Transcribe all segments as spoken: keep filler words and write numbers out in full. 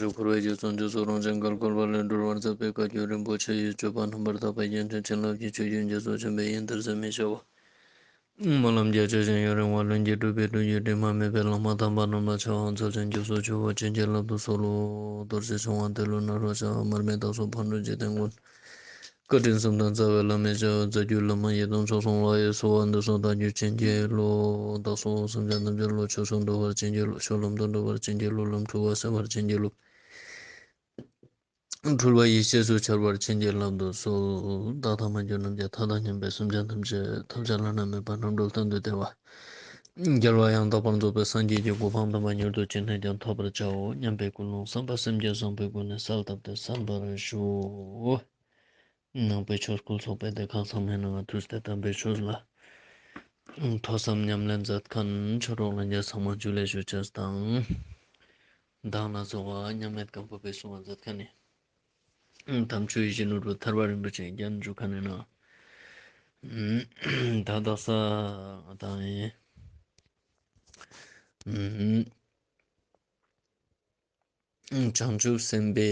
ཞུགས་འཁོར་བའི་རྒྱུ་ཚོགས་འཇིག་ཚོགས་རང་བཞིན་བརྒལ་བརྒལ་བ་ལས་སྒྲོལ་བར་མཛད་པའི་བཀའ་བརྒྱུད་རིན་པོ་ཆེ་ཡི་སྤྱོད་པ་རྣམ་པར་དག་པའི་རྒྱན་ཅན་བྱིན་རླབས་ཀྱི་ཆུ་རྒྱུན་རྒྱ་མཚོ་ཆེན་པོའི་དབྱིངས་འདིར་ཟད་མི་ཤེས་པ། སྨོན་ལམ་རྒྱ་ཆེ་ཞིང་ཡུན་རིང་བ་ལྷུན་གྱིས་གྲུབ་པའི་སྒྲུབ་བརྒྱུད་དྲི་མ་མེད་པའི་བླ་མ་དམ་པ་རྣམས་ལ་ཕྱག་འཚལ་ཞིང་སྐྱབས་སུ་མཆིའོ། བྱིན་གྱིས་བརླབ་ཏུ་གསོལ་ལོ། རྡོ་རྗེ་འཆང་དབང་ཏེ་ལོ་ནཱ་རོ་ཞབས། མར་མི་དྭགས་པོ་ཕག་གྲུ་འཇིག་རྟེན་མགོན། བཀའ་དྲིན་གསུམ་ལྡན་རྩ་བའི་བླ་མའི་ཞབས། རྩ་བརྒྱུད་བླ་མ་ཡི་དམ་མཆོག་གསུམ་ལ་ཡི་གསོལ་བ་འདེབས་སོ། བདག་རྒྱུད་བྱིན་གྱིས་རློབས། བདག་སོགས་སེམས་ཅན་ཐམས་ཅད་བློ་ཆོས་སུ་འགྲོ་བར་བྱིན་གྱིས་རློབས། ཆོས་ལམ་དུ་འགྲོ་བར་བྱིན་གྱིས་རློབས། ལམ་འཁྲུལ་བ་སེལ་བར་བྱིན་གྱིས་རློབས། འཁྲུལ་བ་ཡེ་ཤེས་སུ་འཆར་བར་བྱིན་གྱིས་བརླབ་ཏུ་གསོལ། བདག་དང་མ་གྱུར་ནམ་མཁའི་མཐའ་དང་མཉམ་པའི་སེམས་ཅན་ཐམས་ཅད་ཐམས་ཅད་བླ་ན་མེད་པ་རྣམ་གྲོལ་གཏན་དུ་བདེ་བ། རྒྱལ་བ་ཡང་དག་པར་རྫོགས་པའི་སངས་རྒྱས་ཀྱི་གོ་འཕང་དམ་པ་མྱུར་དུ་ཅི་ནས་ཀྱང་ཐོབ་པར་བྱའོ་སྙམ་པའི་ཀུན་སློང་བསམ་པ་སེམས་བསྐྱེད་བཟང་པོའི་སྒོ་ནས་གསལ་བཏབ་སྟེ་གསན་པར་ཞུ། ནང་པའི་ཆོས་སྐུལ་ཚོགས་པའི་སྡེ་ཁག་ཚང་མའི་ནང་ང་ཐུགས་ཏེ་དམ་པའི་ཆོས་ལ་ཐོས་བསམ་ཉམས་ལེན་མཛད་མཁན་ཆོས་གྲོགས་ལྷན་རྒྱས་ཚང་མ་ཇུ་ལེ་ཞུ་ཅེས་དང་། མདང་ན་ཚོགས་པ་མཉམ་མེད་སྒམ་པོ་པའི་གསུང་བ་མཛད་མཁན་ནི་དམ་ཆོས་ཡིད་བཞིན་ནོར་བུ་ཐར་པ་རིན་པོ་ཆེའི་རྒྱན་ཞུ་མཁན་ནི་ན། ད་དག་ས་དང་ཡིན། བྱང་ཆུབ་སེམས་དཔའི་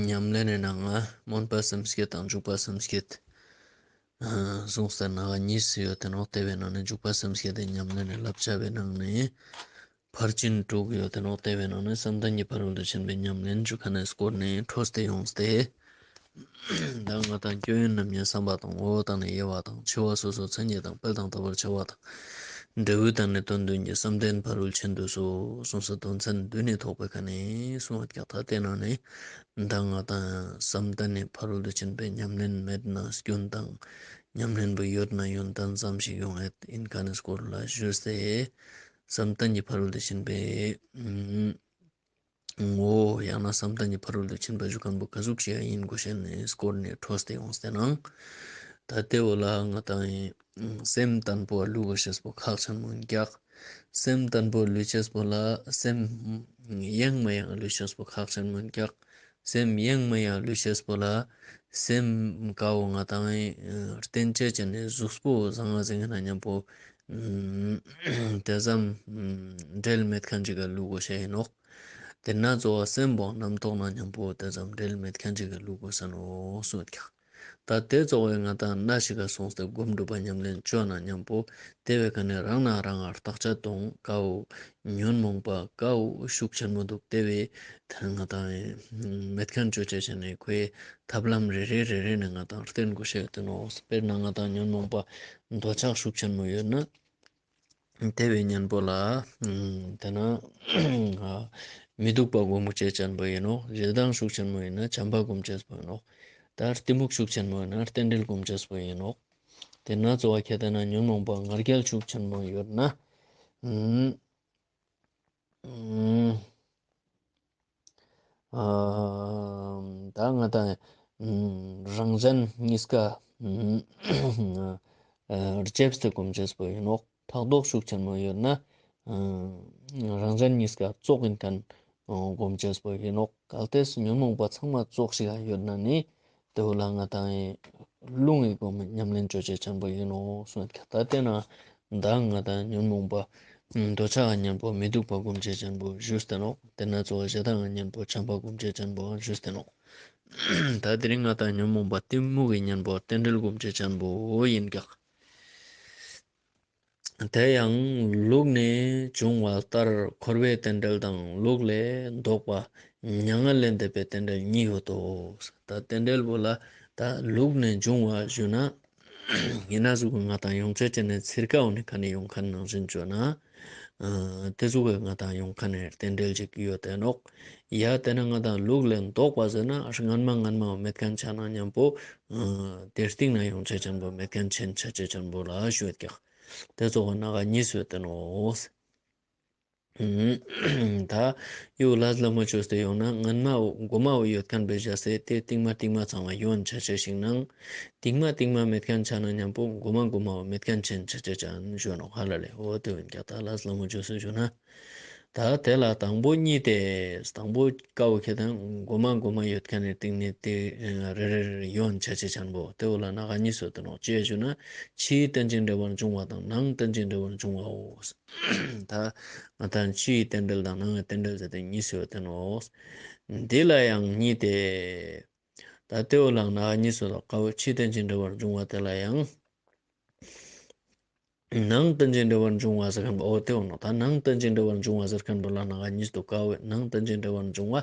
ཉམས་ལེན་ནི་ནང་ང་སྨོན་པ་སེམས་བསྐྱེད་དང་འཇུག་པ་སེམས་བསྐྱེད་གསུངས་ས་ནང་ང་གཉིས་སུ་ཡོད་དེ་ནོག། དེ་བའི་ནང་ནས་འཇུག་པ་སེམས་བསྐྱེད་དེ་ཉམས་ལེན་ནི་བསླབ་བྱ་བའི་ནང་ནས་ཕར་ཕྱིན་དྲུག་ཡོད་དེ་ནོག། དེ་བའི་ནང་ནས་བསམ་གཏན་གྱི་ཕ་རོལ་ཏུ་ཕྱིན་པའི་ཉམས་ལེན་ཞུ་མཁན་ནི་སྐོར་ནས་འཕྲོས་ཏེ་ཡོངས་ཏེ། ད་ང་དང་སྐྱོན་ཡོན་རྣམ་གཉིས་བསམ་པ་དང་ངོ་བོ་དང་ནི་དབྱེ་བ་དང་འཆི་བ་སོ་སོའི་མཚན་ཉིད་དང་སྤེལ་དང་དག་པར་བྱ་བ་དང་འབྲས་བུ་དང་ནི་དོན་བདུན་གྱི་བསམ་གཏན་ཕ་རོལ་ཕྱིན་དུ་གསོལ་གསུངས་ས་དོན་ཚན་བདུན་ནི་ཐོག་པའི་ཁ་ནས་གསུངས་པ་ཀྱག། ད་དེ་ནང་ནས་ད་ང་དང་བསམ་གཏན་ནི་ཕ་རོལ་ཏུ་ཕྱིན་པའི་ཉམས་ལེན་མེད་ན་སྐྱོན་དང་ཉམས་ལེན་པོ་ཡོད་ན་ཡོན་ཏན་ཙམ་ཞིག་ཡོང་ཡོད་ཡིན་མཁན་ནི་སྐོར་ལ་ཞུས་ཏེ། བསམ་གཏན་གྱི་ཕ་རོལ་ཏུ་ཕྱིན་པའི་ངོ་བོ་ཡང་ན་བསམ་གཏན་གྱི་ཕ་རོལ་ཏུ་ཕྱིན་པ་ཞུ་མཁན་པོ་ག་ཟུག་ཅིག་ཡིན་དགོས་ཤེས་ནི་སྐོར་ནས་འཕྲོས་ཏེ་ཡོངས་ཏེ་ནང་། ད་དེ་བོ་ལ་ང་དང་སེམས་བརྟན་པོ་ལུས་དགོས་ཤེས་པོ་ཁག་ཆེན་མོ་ཡིན་ཀྱག། སེམས་བརྟན་པོ་ལུས་ཤེས་པོ་ལ་སེམས་ཡེངས་མ་ཡེངས་ལུས་ཤེས་པོ་ཁག་ཆེན་མོ་ཡིན་ཀྱག། སེམས་ཡེངས་མ་ཡེངས་ལུས་ཤེས་པོ་ལ་སེམས་ཀ་བོ་ང་དང་རྟེན་ཅན་ཅན་ནི་གཟུགས་པོ་བཟང་ང་ཟིང་ན་མཉམ་པོ་དེ་ཙམ་འབྲེལ་མེད་མཁན་ཅིག་ག་ལུས་དགོས་ཤེས་ཡིན་ནོག། དེ་ན་གཙོ་བོ་སེམས་པོ་རྣམ་རྟོག་ན་མཉམ་པོ་དེ་ཙམ་འབྲེལ་མེད་མཁན་ཅིག་ག་ལུས་དགོས་ས་ནོག་གསུངས་ཀྱག། ད་དེ་གཙོ་བོ་ང་དང་ན་ཞིག་ག་སོང་སྟེ་སྒོམ་སྒྲུབ་པ་ཉམས་ལེན་བཅོ་ན་མཉམ་པོ་དེ་བའི་ཁ་ནས་རང་ན་རང་ང་བརྟག་དཔྱད་གཏོང་ཀ་བོ་ཉོན་མོངས་པ་ཀ་བོ་ཤུགས་ཆེན་མོ་འདུག། དེ་བའི་ཐད་ང་དང་མེད་མཁན་བཅོ་ཅེས་ནི་ཁོའི་ཐབས་ལམ་རེ་རེ་རེ་རེ་ནས་ང་དང་བསྟེན་དགོས་ཤེས་ཡོད་དེ་ནོག། དཔེར་ན་ང་དང་ཉོན་མོངས་པ་འདོད་ཆགས་ཤུགས་ཆེན་མོ་ཡོད་ན། དེ་བའི་གཉེན་པོ་ལ་དེ་ན་མི་སྡུག་པ་སྒོམ་ཅེས་ཅན་པོ་ཡིན་ནོག། ཞེ་སྡང་ཤུགས་ཆེན་མོ་ཡིན་ན་བྱམས་པ་སྒོམ་ཅེས་པོ་ཡིན་ནོག། ད་གཏི་མུག་ཤུགས་ཆེན་མོ་ཡིན་ན་རྟེན་འབྲེལ་སྒོམ་ཅེས་པོ་ཡིན་ནོག། དེ་ན་གཙོ་བོ་ཁྱེད་དེ་ན་ཉོན་མོངས་པ་ང་རྒྱལ་ཤུགས་ཆེན་མོ་ཡོད་ན། ཨ་ད་ང་དང་རང་གཞན་གཉིས་ཀ་ཨ་རྗེས་སུ་སྒོམ་ཅེས་པོ་ཡིན་ནོག། ཕྲག་དོག་ཤུགས་ཆེན་མོ་ཡོད་ན་ཨ་རང་གཞན་གཉིས་ཀ་ཙོགས་ཡིན་མཁན་སྒོམ་ཅེས་པོ་ཡིན་ནོག། གལ་ཏེ་ཉོན་མོངས་པ་ཚང་མ་ཙོགས་ཤིག་ཡོད་ན་ནི་དེ་བོ་ལ་ང་དང་རླུང་གི་སྒོམ་ཉམས་ལེན་བཅོ་ཅེས་ཅན་པོ་ཡིན་ནོག་གསུངས་ཀྱག། ད་དེ་ན་ད་ང་དང་ཉོན་མོངས་པ་འདོད་ཆགས་གཉེན་པོ་མི་སྡུག་པ་སྒོམ་ཅེས་ཅན་པོ་ཞུས་ཏེ་ནོག། དེ་ན་གཙོ་བོ་ཞེ་སྡང་གཉེན་པོ་བྱམས་པ་སྒོམ་ཅེས་ཅན་པོ་ཞུས་ཏེ་ནོག། ད་དེ་རིང་ང་དང་ཉོན་མོངས་པ་གཏི་མུག་གི་གཉེན་པོ་རྟེན་འབྲེལ་སྒོམ་ཅེས་ཅན་པོ་ཡིན་ཀྱག། དེ་ཡང་ལུགས་ནས་བྱུང་བ་ལྟར་འཁོར་བའི་རྟེན་འབྲེལ་དང་ལུགས་ལས་ལྡོག་པ་མྱ་ངན་ལས་འདས་པའི་རྟེན་འབྲེལ་གཉིས་ཡོད་དོ། ད་རྟེན་འབྲེལ་བོ་ལ་ད་ལུགས་ནས་བྱུང་བ་ཞུ་ན། ཡིན་ན་ཟུག་གི་ང་དང་ཡོང་ཆ་ཅན་ནི་ཚིར་ཀ་འོ་ནི་ཁ་ནས་ཡོང་མཁན་ནང་བཞིན་བཅོས་ན། ཨ་དེ་ཟུག་གི་ང་དང་ཡོང་མཁན་ནི་རྟེན་འབྲེལ་ཅིག་ཡོད་དེ་ནོག། ཡ་དེ་ན་ང་དང་ལུགས་ལས་ལྡོག་པ་ཟེར་ན་སྔན་མ་སྔན་མ་མེད་མཁན་ཆ་ན་མཉམ་པོ་ཨ་དེ་སྟིང་ན་ཡོང་ཆ་ཅན་པོ་མེད་མཁན་ཆེན་ཆ་ཅན་པོ་ལ་ཞུ་ཡོད་ཀྱག། དེ་ཚོ་གི་ནང་ག་གཉིས་སུ་ཡོད་དེ་ནོག། ད་ཡོ་ལས་ལ་མོ་བཅོས་ཏེ་ཡོང་ན་སྔན་མ་འོ་མགོ་མ་འོ་ཡོད་མཁན་པའི་བཞག་སྟེ་དེ་སྟིང་མ་སྟིང་མ་ཚང་མ་ཡོན་ཆ་ཆ་ཞིག་ནང་། སྟིང་མ་སྟིང་མ་མེད་མཁན་ཆ་ན་མཉམ་པོ་མགོ་མ་མགོ་མ་འོ་མེད་མཁན་ཆེན་ཆ་ཆ་ཅན་ཞུ་ནོག་ཧ་ལ་ལེ། འོ་དེ་བོ་ཡིན་ཀྱག། ད་ལས་ལ་མོ་བཅོས་ཏེ་ཞུ་ན། ད་དེ་ལ་དང་པོ་གཉིས་ཏེ། དང་པོ་ཀ་བོ་ཁྱེད་དང་མགོ་མ་མགོ་མ་ཡོད་མཁན་ནི་སྟིང་ནས་དེ་རེ་རེ་རེ་ཡོན་ཆ་ཆ་ཅན་པོ་དེ་བོ་ལ་ནང་ག་གཉིས་སུ་ཡོད་དེ་ནོག། ཅི་ཡ་ཞུ་ན་ཕྱིའི་རྟེན་ཅིང་འབྲེལ་བར་འབྱུང་བ་དང་ནང་རྟེན་ཅིང་འབྲེལ་བར་འབྱུང་བའོ། ད་ང་དང་ཕྱིའི་རྟེན་འབྲེལ་དང་ནང་གི་རྟེན་འབྲེལ་ཟེར་ཏེ་གཉིས་སུ་ཡོད་དེ་ནོག། འདི་ལ་ཡང་གཉིས་ཏེ། ད་ཏེའུ་ལ་ནང་གཉིས་སོ་ལ་ཀ་བོ་ཕྱི་རྟེན་ཅིང་འབྲེལ་བར་འབྱུང་བ་དེ་ལ་ཡང་ནང་རྟེན་ཅིང་འབྲེལ་བར་འབྱུང་བ་ཟེར་ཁན་པོ་འོ་ཏེའུ་ནོག་ད་ནང་རྟེན་ཅིང་འབྲེལ་བར་འབྱུང་བ་ཟེར་ཁན་པོ་ལ་ནང་གཉིས་སོ་ཀ་བོ་ནང་རྟེན་ཅིང་འབྲེལ་བར་འབྱུང་བ་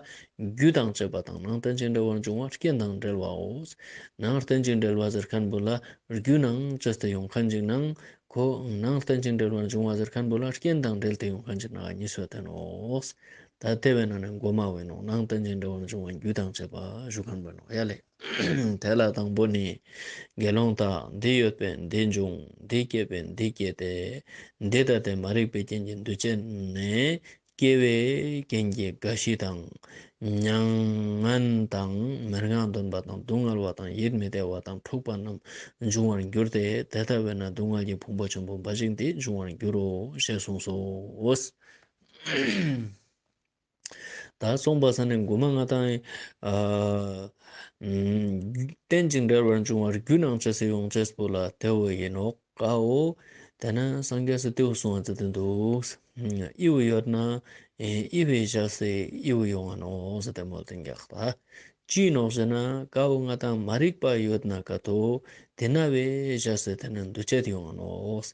རྒྱུ་དང་བཅས་པ་དང་ནང་རྟེན་ཅིང་འབྲེལ་བར་འབྱུང་བ་རྐྱེན་དང་འབྲེལ་བའོ། ནང་རྟེན་ཅིང་འབྲེལ་བ་ཟེར་ཁན་པོ་ལ་རྒྱུ་ནང་བཅས་ཏེ་ཡོང་ཁན་ཅིག་ནང་ཁོ་ནང་རྟེན་ཅིང་འབྲེལ་བར་འབྱུང་བ་ཟེར་ཁན་པོ་ལ་རྐྱེན་དང་འབྲེལ་ཏེ་ཡོང་ཁན་ཅིག་ནང་གཉིས་སོ་ཏེ་ནོག་ད་ཏེ་བས་ན་ནི་གོ་མ་བོ་ནོག་ནང་རྟེན་ཅིང་འབྲེལ་བར་འབྱུང་བ་རྒྱུ་དང་བཅས་པ་ཞུ་ཁན་པོ་ནོག་ཡ་ལེ། དེ་ལ་དང་པོ་ནི། དགེ་སློང་དག་འདི་ཡོད་པས་འདི་འབྱུང་། འདི་སྐྱེས་པས་འདི་སྐྱེས་ཏེ། འདི་ལྟ་སྟེ་མ་རིག་པའི་རྐྱེན་གྱིས་འདུ་བྱེད་ནས། སྐྱེ་བའི་རྐྱེན་གྱིས་རྒ་ཤི་དང་། མྱ་ངན་དང་། མྱ་ངན་འདོན་པ་དང་། སྡུག་བསྔལ་བ་དང་། ཡིད་མི་བདེ་བ་དང་། འཁྲུག་པ་རྣམས་འབྱུང་བར་འགྱུར་ཏེ། དེ་ལྟ་བས་ན་སྡུག་བསྔལ་གྱི་ཕུང་པོ་ཆེན་པོ་འབའ་ཞིག་འདི་འབྱུང་བར་འགྱུར་རོ། ཞེས་གསུངས་སོ། ད་གསུངས་པ་ས་ནི་གོ་མ་ང་དང་ཨ་རྟེན་ཅིང་འབྲེལ་བར་འབྱུང་བ་རྒྱུ་ནང་བཅས་སུ་ཡོང་ཅེས་པོ་ལ་ཏེའུ་ཨིན་ནོག་ཀ་བོ། ཏེ་ནེ་སངས་རྒྱས་སི་ཏེའུ་གསུངས་པ་ཟེར་ཏེ་འདུག་ཨི་བོ་ཡོད་ན་ཨི་བོའི་ཞག་སེ་ཨི་བོ་ཡོང་ང་ནོག་ཟེར་ཏེ་མོལ་ཏེ་ཀྱག་ད་ཅི་ནོག་ཟེར་ན་ཀ་བོ་ང་དང་མ་རིག་པ་ཡོད་ན་ཀ་ཏོ་ཏེ་ན་བའི་ཞག་སེ་ཏེ་ནེ་འདུ་བྱེད་ཡོང་ང་ནོག་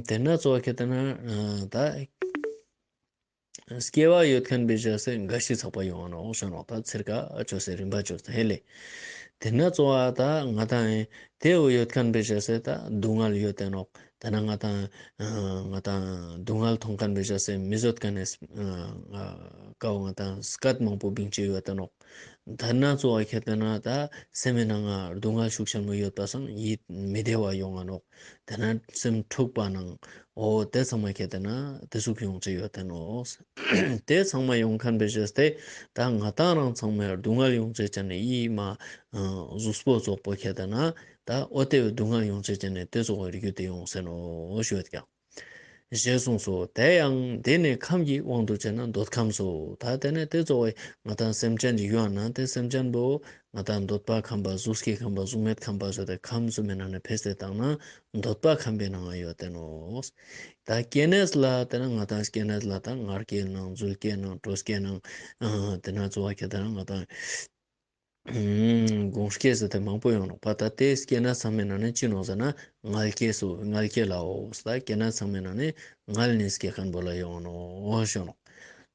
ཏེ་ན་ཙོགས་ཁེ་ཏེ་ན་ད་སྐྱེ་བ་ཡོད་ཁན་པའི་ཞག་སེ་རྒ་ཤི་ཚག་པ་ཡོང་ང་ནོག་ཞུ་ནོག་ད་ཚིར་ཀ་ཅོས་སེ་རིམ་པ་ཅོས་སེ་ཧེ་ལེ། ཏེ་ན་ཙོགས་ད་ང་དང་ཏེའུ་ཡོད་ཁན་པའི་ཞག་སེ་ད་སྡུག་བསྔལ་ཡོད་ཏེ་ནོག་ཏེ་ན་ང་དང་ང་དང་སྡུག་བསྔལ་ཐོང་ཁན་པའི་ཞག་སེ་མི་བཟོད་ཁན་ནི་ཀ་བོ་ང་དང་སྐད་མང་པོ་བིང་ཅེས་ཡོད་ཏེ་ནོག་ཏེ་ན་ཙོགས་ཁེ་ཏེ་ན་ད་སེམས་མི་ནང་ང་སྡུག་བསྔལ་ཤུགས་ཆེན་མོ་ཡོད་པ་སང་ཡིད་མི་བདེ་བ་ཡོང་ང་ནོག་ཏེ་ན་སེམས་འཁྲུག་པ་ནང་འོ་ཏེ་ཚང་མ་ཁེ་ཏེ་ན་ཏེ་ཟུག་ཡོང་ཅེས་ཡོད་ཏེ་ནོག་ཏེ་ཚང་མ་ཡོང་ཁན་པའི་ཞག་སེ་ད་ང་དང་རང་ཚང་མའི་སྡུག་བསྔལ་ཡོང་ཅེས་ཅན་ནི་ཨི་མ་གཟུགས་པོ་ཙོགས་པོ་ཁེ་ཏེ་ན་ད་འོ་ཏེ་བའི་སྡུག་བསྔལ་ཡོང་ཅེས་ཅན་ནི་ཏེ་ཙོགས་པོ་རིགས་རྒྱུད་དེ་ཡོང་ཟེར་ནོག་ཞུ་ཡོད་ཀྱག་ཞེས་གསུངས་སོ། དེ་ཡང་འདི་ནི་ཁམས་ཀྱི་དབང་དུ་བྱས་ན་འདོད་ཁམས་སོ། ད་ཏེ་ནེ་ཏེ་ཙོགས་པོ་ང་དང་སེམས་ཅན་ཅིག་ཡོད་ན་ཏེ་སེམས་ཅན་པོ་ང་དང་འདོད་པ་ཁམས་པ་གཟུགས་ཀྱི་ཁམས་པ་གཟུགས་མེད་ཁམས་པ་ཟེར་ཏེ་ཁམས་གསུམ་མི་ནང་ནེ་ཕེས་ཏེ་བཏང་ན་འདོད་པ་ཁམས་པའི་ནང་ང་ཡོད་ཏེ་ནོག་ད་སྐྱེ་གནས་ལ་ཏེ་ནེ་ང་དང་སྐྱེ་གནས་ལ་ད་མངལ་སྐྱེས་ནང་རྫུས་སྐྱེས་ནང་གྲོ་སྐྱེས་ནང་ཏེ་ན་ཙོགས་པོ་ཁེ་ཏེ་ན་ང་དང་གོང་སྐྱེས་ཟེར་ཏེ་མང་པོ་ཡོང་ནོག་པ། ད་ཏེ་སྐྱེ་གནས་ཚང་མའི་ནང་ནེ་ཅི་ནོག་ཟེར་ན་མངལ་སྐྱེས་སོ། མངལ་སྐྱེས་ལའོ། ད་སྐྱེ་གནས་ཚང་མའི་ནང་ནེ་མངལ་ནེ་སྐྱེ་ཁན་པོ་ལ་ཡོང་ནོག་ཞུ་ནོག་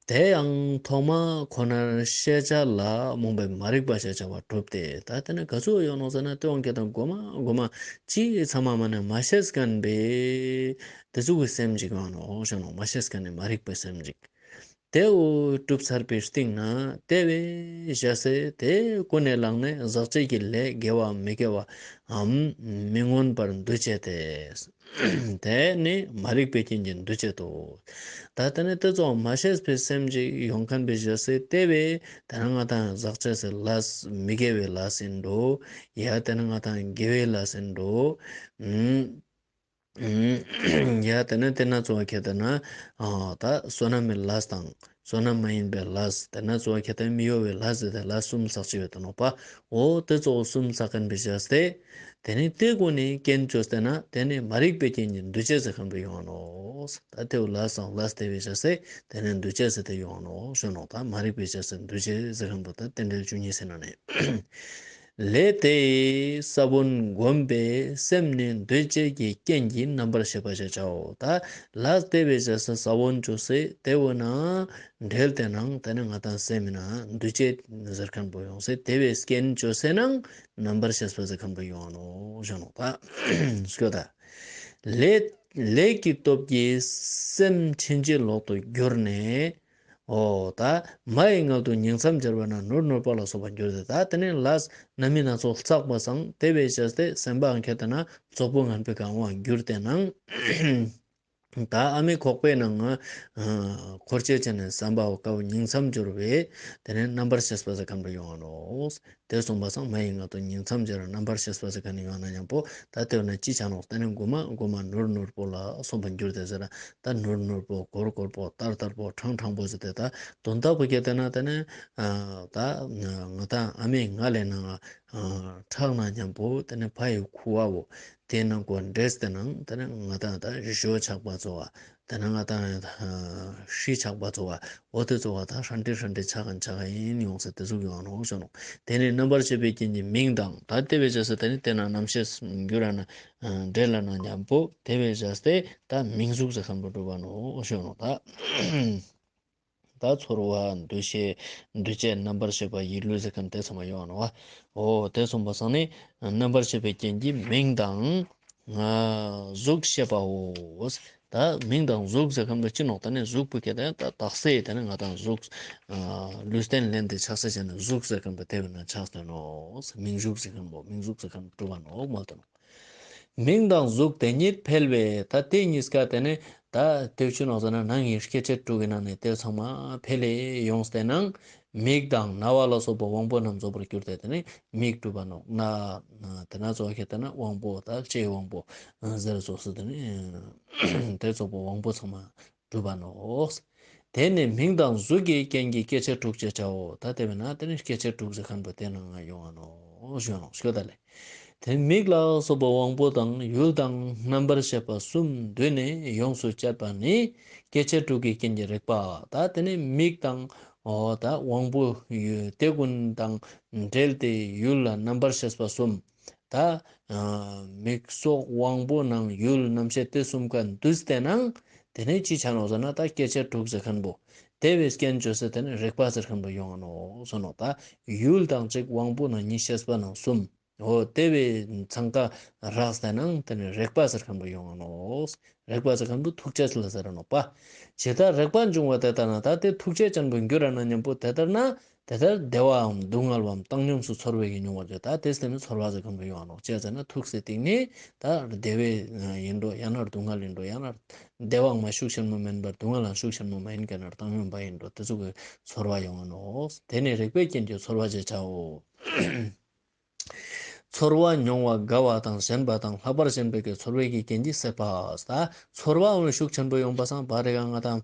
དེ་ཡང་ཐོག་མ་ཁོ་ནར་ཤེས་བྱ་ལ་རྨོངས་པའི་མ་རིག་པ་ཞེས་བྱ་བ་གྲུབ་སྟེ། ད་ཏེ་ནེ་ག་ཙོགས་ཡོང་ནོག་ཟེར་ན་ཏེ་བོ་ཁེ་ཏེ་ན་གོ་མ་གོ་མ་ཅི་ཚང་མ་མ་ནེ་མ་ཤེས་ཁན་པའི་ཏེ་ཟུག་གི་སེམས་ཅིག་ཡོང་ནོག་ཞུ་ནོག་མ་ཤེས་ཁན་ནི་མ་རིག་པའི་སེམས་ཅིག་ཏེ་བོ་གྲུབ་ཚར་བའི་སྟིང་ནེ་ཏེ་བའི་ཞག་སེ་ཏེ་ཀུན་ནས་བསླངས་ནས་ཟག་བཅས་ཀྱི་ལས་དགེ་བ་མི་དགེ་བའམ་མི་མངོན་པར་འདུ་བྱེད་དེ། དེ་ནི་མ་རིག་པའི་རྐྱེན་གྱིས་འདུ་བྱེད་དོ། ད་ཏེ་ནེ་ཏེ་ཙོགས་མ་ཤེས་པའི་སེམས་ཅིག་ཡོང་ཁན་པའི་ཞག་སེ་ཏེ་བོ་ཏེ་ན་ང་དང་ཟག་བཅས་སི་ལས་མི་དགེ་བའི་ལས་ཨིན་འགྲོ། ཡ་ཏེ་ན་ང་དང་དགེ་བའི་ལས་ཨིན་འགྲོ། ཡ་ཏེ་ནེ་ཏེ་ན་ཙོགས་པོ་ཁེ་ཏེ་ན་ཨ་ད་བསོད་ནམས་མི་ལས་དང་བསོད་ནམས་མ་ཡིན་པའི་ལས་ཏེ་ན་ཙོགས་པོ་ཁེ་ཏེ་མི་གཡོ་བའི་ལས་ཟེར་ཏེ་ལས་གསུམ་བསགས་ཅེས་ཡོད་ཏེ་ནོག་པ། འོ་ཏེ་ཙོགས་གསུམ་བསགས་ཁན་པའི་ཞག་སེ་ཏེ་ནེ་ཏེ་གུན་ནི་རྐྱེན་ཅོས་ཏེ་ན་ཏེ་ནེ་མ་རིག་པའི་རྐྱེན་གྱིས་འདུ་བྱེད་ཟེར་ཁན་པོ་ཡོང་ང་ནོག་ད་ཏེ་བོ་ལས་དང་ལས་ཏེ་བའི་ཞག་སེ་ཏེ་ནེ་འདུ་བྱེད་ཟེར་ཏེ་ཡོང་ང་ནོག་ཞུ་ནོག་ད་མ་རིག་པའི་ཞག་སེ་འདུ་བྱེད་ཟེར་ཁན་པོ་ད་རྟེན་འབྲེལ་བཅུ་གཉིས་ཟེར་ན་ནི། ལས་དེ་ཡི་ས་བོན་བསྒོམས་པས་སེམས་ནི་འདུ་བྱེད་ཀྱི་རྐྱེན་གྱིས་རྣམ་པར་ཤེས་པ་ཞེས་བྱའོ། ད་ལས་ཏེ་བའི་ཞག་སེ་ས་བོན་ཅོས་སེ་ཏེ་བོ་ནང་འབྲེལ་ཏེ་ནང་ཏེ་ནེ་ང་དང་སེམས་མི་ནང་འདུ་བྱེད་ཟེར་ཁན་པོ་ཡོང་སེ་ཏེ་བའི་རྐྱེན་ཅོས་སེ་ནང་རྣམ་པར་ཤེས་པ་ཟེར་ཁན་པོ་ཡོང་ང་ནོག་ཞུ་ནོག་ད་སྐྱོ་ད། ལས་ལས་ཀྱི་སྟོབས་ཀྱིས་སེམས་ཕྱིན་ཅི་ལོག་ཏུ་གྱུར་ནས། འོ་ད་མ་ཡི་མངལ་དུ་ཉིང་མཚམས་སྦྱར་བ་ན་ནོར་ནོར་པོ་ལ་སོགས་པར་འགྱུར་ཏེ། ད་ཏེ་ནེ་ལས་རྣམ་སྨིན་སྣ་ཚོགས་བསགས་པ་སང་ཏེ་བའི་ཞག་སེ་སེམས་པའང་ཁེ་ཏེ་ན་རྫོགས་པའི་ངང་པོའི་གང་བའང་གྱུར་ཏེ་ནང་ད་ཨ་མའི་ཁོག་པའི་ནང་ང་འཁོར་ཅེས་ཅན་ནི་སེམས་པ་བོ་ཀ་བོ་ཉིང་མཚམས་སྦྱོར་བས་ཏེ་ནེ་རྣམ་པར་ཤེས་པ་ཟེར་ཁན་པོ་ཡོང་ང་ནོག་ཏེ་གསུངས་པ་སང་མ་ཡི་མངལ་དུ་ཉིང་མཚམས་སྦྱར་རྣམ་པར་ཤེས་པ་ཟེར་ཁན་ནི་ཡོང་ན་ཉམ་པོ་ད་ཏེ་བོ་ན་ཅི་ཆ་ནོག་ཏེ་ནེ་གོ་མ་གོ་མ་ནོར་ནོར་པོ་ལ་སོགས་པར་འགྱུར་ཏེ་ཟེར་ད་ནོར་ནོར་པོ་གོར་གོར་པོ་ཏར་ཏར་པོ་ཕྲང་ཕྲང་པོ་ཟེར་ཏེ་ད་དོན་དག་པོ་ཁེ་ཏེ་ན་ཏེ་ནེ་ཨ་ད་ང་དང་ཨ་མའི་མངལ་ལས་ནང་ང་ཨ་ཁྲག་ནང་ཉམ་པོ་ཏེ་ནེ་ཕ་ཡི་ཁུ་བ་བོ་ཏེ་ནང་གོ་འདྲེས་ཏེ་ནང་ཏེ་ནེ་ང་དང་ད་ཞོ་ཆགས་པ་ཚོ་བ་ དེ་ན་ང་ཏང་ཧྲིལ་ཆགས་པ་ཚོ་བ་འོ་དེ་ཚོ་བ་ད་ཧྲན་ཏེ་ཧྲན་ཏེ་ཆགས་ཁན་ཆགས་ཁན་ཡོང་ས་དེ་ཟུག་ཡོང་ནོག་ཞུ་ནོག། དེ་ནས་རྣམ་པར་ཤེས་པའི་རྐྱེན་གྱིས་མིང་དང་ད་དེ་བས་ཅེས་སི་དེ་ནས་དེ་ན་རྣམ་ཤེས་འགྱུར་ར་ན་འདྲེས་ལ་ན་མཉམ་པོ་དེ་བས་ཅེས་ཏེ་ད་མིང་གཟུགས་ཟེར་ཁན་པོ་གྲུབ་པ་ནོག་ཞུ་ནོག་ད། ད་ཚོར་བ་འདུ་ཤེས་འདུ་བྱེད་རྣམ་པར་ཤེས་པ་ཡིད་ལུས་ཟེར་ཁན་དེ་ཚང་མ་ཡོང་ནོག་བ། འོ་དེ་གསུངས་པ་སང་ནི་རྣམ་པར་ཤེས་པའི་རྐྱེན་གྱིས་མིང་དང་གཟུགས་ཤེས་པའོ། ད་མིང་དང་གཟུགས་ཟེར་ཁན་པོ་ཅི་ནོག། ད་ནི་གཟུགས་པོ་ཁྱེར་ཏེ་ད་དག་ས་དེ་ནི་ང་ཏང་གཟུགས་ལུས་རྟེན་ལེན་ཏེ་ཆགས་ས་ཅན་ནི་གཟུགས་ཟེར་ཁན་པོ་དེ་བས་ན་ཆགས་ཏེ་ནོག། མིང་གཟུགས་ཟེར་ཁན་པོ་མིང་གཟུགས་ཟེར་ཁན་པོ་གྲུབ་པ་ནོག་མོལ་ཏེ་ནོག། མིང་དང་གཟུགས་དེ་ཉིད་འཕེལ་བས། ད་དེ་གཉིས་ཀ་དེ་ནི་ད་དེ་ཅི་ནོག་ཟེར་ན་ནང་གི་སྐྱེ་མཆེད་དྲུག་གི་ནང་ནས་དེ་ཚང་མ་འཕེལ་ལེ་ཡོངས་ཏེ་ནང་མིག་དང་རྣ་བ་ལ་སོགས་པ་དབང་པོ་རྣམས་རྫོགས་པར་གྱུར་ཏེ་དེ་ནི་མིག་གྲུབ་པ་ནོག། ན་དེ་ན་ཚོ་ཁྱེར་ཏེ་ན་དབང་པོ་ད་ལྕེའི་དབང་པོ་ཟེར་ཚོགས་སུ་དེ་ནི་དེ་ཚོགས་པོ་དབང་པོ་ཚང་མ་གྲུབ་པ་ནོག། དེ་ནི་མིང་དང་གཟུགས་ཀྱི་རྐྱེན་གྱིས་སྐྱེ་མཆེད་དྲུག་ཅེས་བྱའོ། ད་དེ་བས་ན་དེ་ནི་སྐྱེ་མཆེད་དྲུག་ཟེར་ཁན་པོ་དེ་ནང་ང་ཡོང་ང་ནོག་ཞུ་ནོག་ཞུ་ད་ལེ། དེ་མིག་ལ་སོགས་པ་དབང་པོ་དང་ཡུལ་དང་རྣམ་པར་ཤེས་པ་གསུམ་འདུས་ནས་ཡོངས་སུ་བཅད་པ་ནི་སྐྱེ་མཆེད་དྲུག་གི་རྐྱེན་གྱིས་རེག་པ། ད་དེ་ནི་མིག་དང་འོ་ད་དབང་པོ་ཡུལ་དེ་ཀུན་དང་འབྲེལ་ཏེ་ཡུལ་ལ་རྣམ་པར་ཤེས་པ་གསུམ། ད་མིག་སོགས་དབང་པོ་ནང་ཡུལ་རྣམ་ཤེས་དེ་གསུམ་ཀ་འདུས་ཏེ་ནང་དེ་ནི་ཅི་ཆ་ནོག་ཟེར་ན་ད་སྐྱེ་མཆེད་དྲུག་ཟེར་ཁན་པོ་དེ་བས་རྐྱེན་བཅོས་ཏེ་དེ་ནི་རེག་པ་ཟེར་ཁན་པོ་ཡོང་ང་ནོག་ཞུ་ནོག། ད་ཡུལ་དང་གཅིག་དབང་པོ་ནང་གཉིས་ཤེས་པ་ནང་གསུམ། འོ་དེ་བས་ཚང་ཀ་རགས་ཏེ་ནང་དེ་ནི་རེག་པ་ཟེར་ཁན་པོ་ཡོང་ང་ནོག། རེག་པ་ཟེར་ཁན་པོ་ཐུག་ཅེས་ལ་ཟེར་ར་ནོག་པ། ཇི་ལྟར་རེག་པ་འབྱུང་བ་དེ་ལྟར་ན། ད་དེ་ཐུག་ཅེས་ཅན་པོ་འགྱུར་ར་ན་མཉམ་པོ་དེ་ལྟར་ན་དེ་ལྟར་བདེ་བའམ་སྡུག་བསྔལ་བའམ་བཏང་སྙོམས་སུ་ཚོར་བའི་གི་མྱོང་བ་ཅོ། ད་དེ་སྟེང་ནི་ཚོར་བ་ཟེར་ཁན་པོ་ཡོང་ང་ནོག། ཅི་ཟེར་ན་ཐུག་སའི་སྟེང་ནི་ད་བདེ་བའི་ཡིན་འགྲོ་ཡང་ན་སྡུག་བསྔལ་ཡིན་འགྲོ་ཡང་ན་བདེ་བའང་མ་ཤུགས་ཆེན་མོ་མིན་པར་སྡུག་བསྔལ་ལའང་ཤུགས་ཆེན་མོ་མ་ཡིན་མཁན་ན་བཏང་སྙོམས་པ་ཡིན་འགྲོ། དེ་ཚོ་གི་ཚོར་བ་ཡོང་ང་ནོག། དེ་ནི་རེག་པའི་རྐྱེན་གྱིས་ཚོར་བ་ཞེས་བྱའོ། ཚོར་བ་མྱོང་བ་དགའ་བ་དང་ཞེན་པ་དང་ལྷག་པར་ཞེན་པའི་གི་ཚོར་བའི་གི་རྐྱེན་གྱིས་སྲེད་པ། ད་ཚོར་བའང་ཤུགས་ཆེན་པོ་ཡོང་པ་སང་བ་རེ་ག་ང་དང་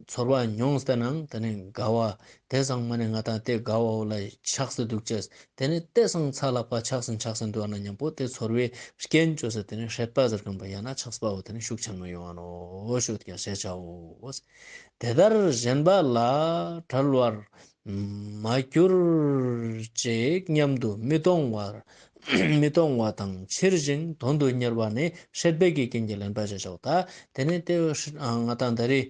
ཚོར་བ་མྱོང་སྟེ་ནང་དེ་ནི་དགའ་བ་དེ་སང་མ་ནི་ང་དང་དེ་དགའ་བ་བོ་ལ་ཆགས་སེ་འདུག་ཅེས། དེ་ནི་དེ་སང་ཚ་ལྷག་པ་ཆགས་སེ་ཆགས་སེ་འདུག་ན་མཉམ་པོ་དེ་ཚོར་བའི་རྐྱེན་བཅོས་སེ་དེ་ནི་སྲེད་པ་ཟེར་ཁན་པོ་ཡང་ན་ཆགས་པ་བོ་དེ་ནི་ཤུགས་ཆེན་མོ་ཡོང་ང་ནོག་ཞུ་ཀྱང་ཞེས་བྱའོ། དེ་ལྟར་ཞེན་པ་ལ་བྲལ་བར་མ་གྱུར་ཅིག་སྙམ་དུ་མི་གཏོང་བར་མི་གཏོང་བ་དང་ཕྱིར་ཞིང་དོན་དུ་གཉེར་བ་ནི་སྲེད་པའི་གི་རྐྱེན་གྱིས་ལེན་པ་ཞེས་བྱའོ། ད་དེ་ནི་དེ་ང་དང་ད་རེས་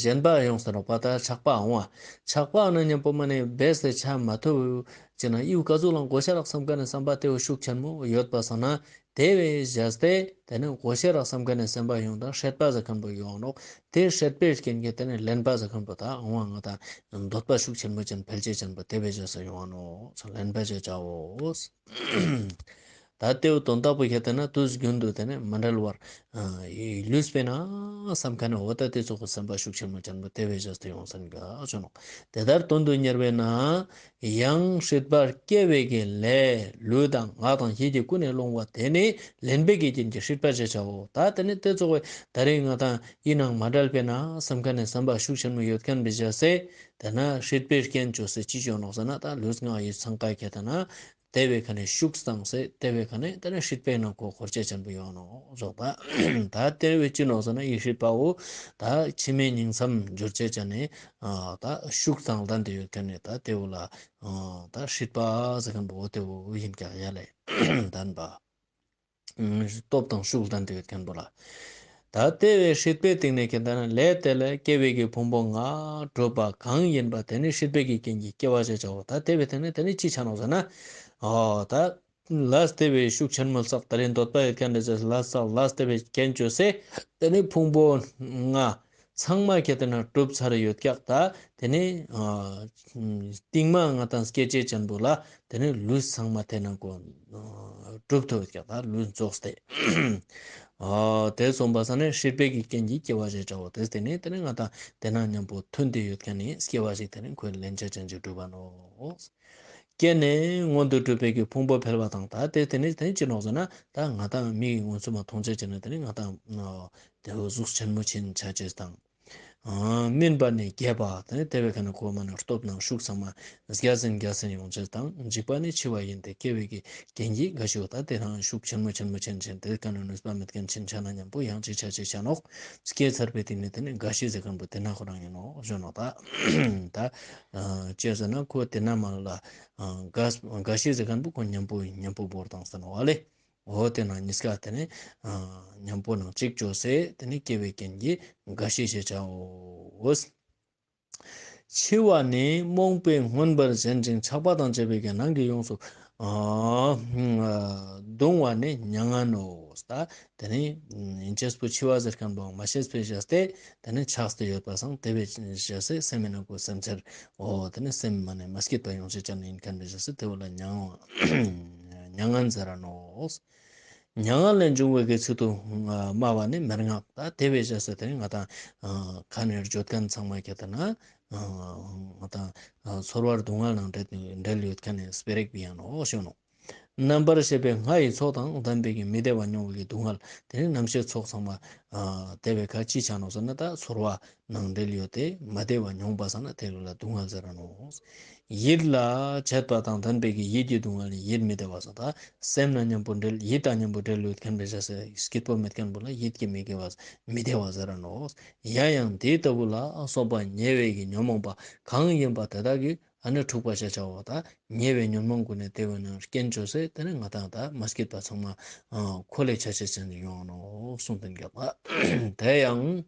ཞེན་པ་ཡོངས་ཏེ་ནོག་པ། ད་ཆགས་པ་འོང་བ། ཆགས་པ་འོང་ན་མཉམ་པོ་མ་ནི་བེས་ཏེ་ཆ་མ་ཐུབ་ཅེ་ན་ཡིའུ་ཀ་ཟུག་ལ་གོ་ཤེས་རག་བསམ་མཁན་ནི་བསམ་པ་དེ་བོ་ཤུགས་ཆེན་མོ་ཡོད་པ་སང་ན་དེ་བས་བཞག་སྟེ་དེ་ནི་གོ་ཤེས་རག་བསམ་མཁན་ནི་བསམ་པ་ཡོང་དང་སྲེད་པ་ཟེར་ཁན་པོ་ཡོང་ནོག། དེ་སྲེད་པའི་རྐྱེན་གྱིས་དེ་ནི་ལེན་པ་ཟེར་ཁན་པོ་ད་འོང་བ་ང་དང་འདོད་པ་ཤུགས་ཆེན་མོ་ཅན་འཕེལ་ཆེས་ཅན་པོ་དེ་བས་བཞག་སྟེ་ཡོང་ནོག། ལེན་པ་ཞེས་བྱའོ། ད་དེའུ་དོན་དག་པོ་ཁྱེར་ཏེ་ན་དུས་རྒྱུན་དུ་དེ་ནི་མ་བྲལ་བར་ལུས་པས་ན་བསམ་མཁན་ནི་འོ་ད་དེ་ཚོགས་སེམས་པ་ཤུགས་ཆེན་མོ་ཅན་པོ་དེ་བས་བཞག་སྟེ་ཡོང་སེམས་དགའ་ཅོ་ནོག། དེ་ལྟར་དོན་དུ་གཉེར་བས་ན་ཡང་སྲིད་པར་སྐྱེ་བའི་གི་ལས་ལུས་དང་ངག་དང་ཡིད་ཀྱིས་ཀུན་ནས་སློང་བ་དེ་ནི་ལེན་པའི་གི་རྐྱེན་གྱིས་སྲིད་པ་ཞེས་བྱའོ། ད་དེ་ནི་དེ་ཚོགས་ད་རེས་ང་དང་ཡིན་ནང་མ་བྲལ་བས་ན་བསམ་མཁན་ནི་བསམ་པ་ཤུགས་ཆེན་མོ་ཡོད་མཁན་བས་བཞག་སྟེ་དེ་ན་སྲིད་པའི་རྐྱེན་བཅོས་སེ་ཅི་ཅོ་ནོག་ཟེར་ན་ད་ལུས་ངག་ཡིད་ཚང་ཀ་ཁྱེར་ཏེ་ན། དེ་བས་ཁ་ནས་ཤུགས་བཏང་སྟེ་དེ་བས་ཁ་ནས་དེ་ནས་སྲིད་པའི་ནང་ཁོ་འཁོར་ཆེས་ཅན་པོ་ཡོང་ནོག་ཟོག་པ། ད་དེ་བས་ཅི་ནོག་ཟེར་ན་ཡི་སྲིད་པ་བོ་ད་ཕྱི་མའི་ཉིང་མཚམས་འཇོར་ཆེས་ཅན་ནི་ད་ཤུགས་དང་ལྡན་ཏེ་ཡོད་མཁན་ནི་ད་དེ་བོ་ལ་ད་སྲིད་པ་ཟེར་མཁན་པོ་དེ་བོ་ཡིན་ཀྱང་ཡ་ལེ་ལྡན་པ། སྟོབས་དང་ཤུགས་ལྡན་ཏེ་ཡོད་མཁན་པོ་ལ། ད་དེ་བས་སྲིད་པའི་སྟེང་ནས་ཁྱེར་ཏེ་ན་ལས་དེ་ལ་སྐྱེ་བའི་གི་ཕུང་པོ་ལྔ་གྲུབ་པ་གང་ཡིན་པ་དེ་ནི་སྲིད་པའི་གི་རྐྱེན་གྱིས་སྐྱེ་བ་ཞེས་བྱའོ། ད་དེ་བས་དེ་ནི་དེ་ནི་ཅི་ཆ་ནོག་ཟེར་ན། ཨོ་ད་ལས་དེ་བས་ཤུགས་ཆེན་མོ་བསགས་ད་རེས་འདོད་པ་ཡོད་མཁན་རེ་ཟེར་ལས་བསགས་ལས་དེ་བས་རྐྱེན་བཅོས་སེ་དེ་ནི་ཕུང་པོ་ལྔ་ཚང་མ་ཁྱེར་ཏེ་ན་གྲུབ་ཚར་ཡོད་ཀྱག། ད་དེ་ནི་ཨ་རྟིང་མ་ང་དང་སྐྱེ་ཅེས་ཅན་པོ་ལ་དེ་ནི་ལུས་ཚང་མ་དེ་ནང་ཁོ་གྲུབ་ཐུབ་ཀྱག། ད་ལུས་རྫོགས་ཏེ་ཨ་དེ་སོང་པ་ས་ནས་སྲིད་པའི་གི་རྐྱེན་གྱིས་སྐྱེ་བ་ཞེས་བྱའོ། དེ་དེ་ནི་དེ་ནི་ང་དང་དེ་ནང་མཉམ་པོ་མཐུན་ཏེ་ཡོད་མཁན་ནི་སྐྱེ་བ་ཞིག་དེ་ནི་ཁོའི་ལེན་ཆ་ཅན་ཞིག་གྲུབ་པ་ནོག། སྐྱེས་ནས་མངོན་དུ་གྲུབ་པའི་གི་ཕུང་པོ་འཕེལ་བ་དང་ད་དེ་དེ་ནི་དེ་ནི་ཅི་ནོག་ཟེར་ན་ད་ང་དང་མིག་གི་མངོན་སུམ་མ་མཐོང་ཆ་ཅན་ནི་དེ་ནི་ང་དང་དེ་བོ་གཟུགས་ཆེན་མོ་ཆེན་ཆ་ཅེས་དང་། ཨ་སྨིན་པ་ནི་རྒྱས་པ་དེ་ནི་དེ་བའི་ཁ་ནས་གོ་མ་ནས་སྟོབས་དང་ཤུགས་ཚང་མ་རྒྱས་ཟིན་རྒྱས་ཟིན་ཡོང་ཅེས་དང་། འཇིགས་པ་ནི་འཆི་བ་ཡིན་ཏེ། སྐྱེ་བའི་གི་རྐྱེན་གྱིས་རྒ་ཤི་བ། ད་དེ་རང་ཤུགས་ཆེན་མོ་ཆེན་མོ་ཆེན་ཆེན་དེ་ཁ་ནས་ནུས་པ་མེད་མཁན་ཆེན་ཆ་ན་མཉམ་པོ་ཡང་ཅིག་ཆ་ཅིག་ཆ་ནོག། སྐྱེས་ཚར་བའི་སྟེང་ནས་དེ་ནི་རྒ་ཤི་ཟེར་མཁན་པོ་དེ་ན་ཁོ་རང་ཡིན་ནོག་ཞུ་ནོག། ད་ད་ཅི་ཟེར་ན་ཁོ་དེ་ན་མ་ལ་རྒ་རྒ་ཤི་ཟེར་མཁན་པོ་ཁོ་མཉམ་པོ་མཉམ་པོ་བོར་བཏང་ཟེར་ནོག་ཨ་ལེ། འོ་དེ་ན་གཉིས་ཀ་དེ་ནི་མཉམ་པོ་ནང་གཅིག་ཅོས་སེ་དེ་ནི་སྐྱེ་བའི་རྐྱེན་གྱིས་རྒ་ཤི་ཞེས་བྱའོ། འཆི་བ་ནི་རྨོངས་པས་མངོན་པར་ཞེན་ཅིང་ཆགས་པ་དང་བཅས་པའི་གི་ནང་གི་ཡོངས་སུ་ཨ་གདུང་བ་ནི་མྱ་ངན་ནོ། ད་དེ་ནི་ཡིན་ཅེས་པོ་འཆི་བ་ཟེར་མཁན་པོ་མ་ཤེས་པའི་བྱས་ཏེ་དེ་ནི་ཆགས་ཏེ་ཡོད་པ་སང་དེ་བས་བྱས་སེ་སེམས་མི་ནང་གོ་སེམས་ཚེར་འོ་དེ་ནི་སེམས་མ་ནི་མ་སྐྱིད་པ་ཡོང་ཅེས་ཅན་ཡིན་མཁན་པའི་བྱས་སེ་དེ་བོ་ལ་མྱ་ངན་མྱ་ངན་ཟེར་ར་ནོ། མྱ་ངན་ལས་འབྱུང་བའི་གི་ཚིག་ཏུ་སྨྲ་བ་ནི་མན་ངག། ད་དེ་བས་བྱས་སེ་དེ་ནི་ང་དང་ཁ་ནས་བརྗོད་མཁན་ཚང་མ་ཁྱེད་ན་ང་དང་ཚོར་བ་སྡུག་བསྔལ་ནང་འབྲེལ་འབྲེལ་ཡོད་མཁན་ནི་སྤེ་ར་ཞིག་ཡིན་ནོ་ཞུ་ནོ། རྣམ་པར་ཤེས་པའི་སྔ་ཡི་ཚོགས་དང་ལྡན་པའི་གི་མི་བདེ་བ་མྱོང་བའི་གི་སྡུག་བསྔལ་དེ་ནི་རྣམ་ཤེས་ཚོགས་ཚང་མ་དེ་བས་ཁ་ཅིག་ཆ་ནོ་ཟེར་ན་ད་ཚོར་བ་ནང་འབྲེལ་ཡོད་དེ་མ་བདེ་བ་མྱོང་བ་སང་ན་དེ་ལ་སྡུག་བསྔལ་ཟེར་ར་ནོ། ཡིད་ལ་བྱེད་པ་དང་ལྡན་པའི་གི་ཡིད་ཀྱི་སྡུག་བསྔལ་ནི་ཡིད་མི་བདེ་བ་ཟེར། ད་སེམས་ན་མཉམ་པོ་འབྲེལ་ཡིད་དང་མཉམ་པོ་འབྲེལ་ཡོད་མཁན་པའི་བྱས་སེ་སྐྱིད་པོ་མེད་མཁན་པོ་ལ་ཡིད་ཀྱི་མི་དགེ་བ་མི་བདེ་བ་ཟེར་ར་ནོ། ཡང་ཡང་དེ་ལྟ་བུ་ལ་སོགས་པ་ཉེ་བའི་གི་ཉོན་མོངས་པ་གང་ཡིན་པ་དེ་དག་གིས་ཨ་ནི་འཁྲུགས་པ་ཞེས་བྱའོ། ད་ཉེ་བའི་ཉོན་མོངས་ཀུན་ནི་དེ་བས་ན་རྐྱེན་བཅོས་སེ་དེ་ནི་ང་དང་ད་མ་སྐྱིད་པ་ཚང་མ་ཁོ་ལས་ཆ་ཅེས་ཅན་ཡོང་ནོ་གསུངས་ཏེ་འགྱོད་པ། དེ་ཡང་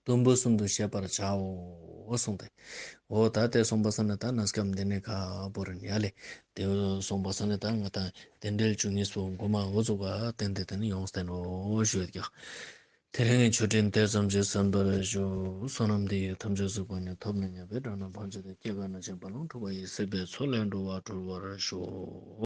དུམ་བུ་གསུམ་དུ་ཤེས་པར་བྱའོ་གསུངས་ཏེ། འོ་ད་དེ་གསུངས་པ་སང་ན་ད་གནས་སྐབས་འདི་ནས་ཁ་བོར་ཡ་ལེ། དེ་གསུངས་པ་སང་ན་ད་ང་དང་རྟེན་འབྲེལ་བཅུ་གཉིས་པོ་མགོ་མ་འོ་ཟུག་ག་བསྟན་ཏེ་དེ་ནི་ཡོངས་ཏེ་ནོ་ཞུ་ཡོད་ཀྱག། དེ་རིང་གི་ཆོས་འབྲེལ་དེ་ཙམ་གྱིས་གསན་པར་ཞུ། བསོད་ནམས་འདི་ཡིས་ཐམས་ཅད་གཟིགས་པ་ཉིད། ཐོབ་ནས་ཉེས་པའི་དགྲ་རྣམས་ཕམ་བྱས་ཏེ། སྐྱེ་རྒ་ན་འཆིའི་རྦ་ཀློང་འཁྲུགས་པ་ཡི། སྲིད་པའི་མཚོ་ལས་འགྲོ་བ་སྒྲོལ་བར་ཤོག།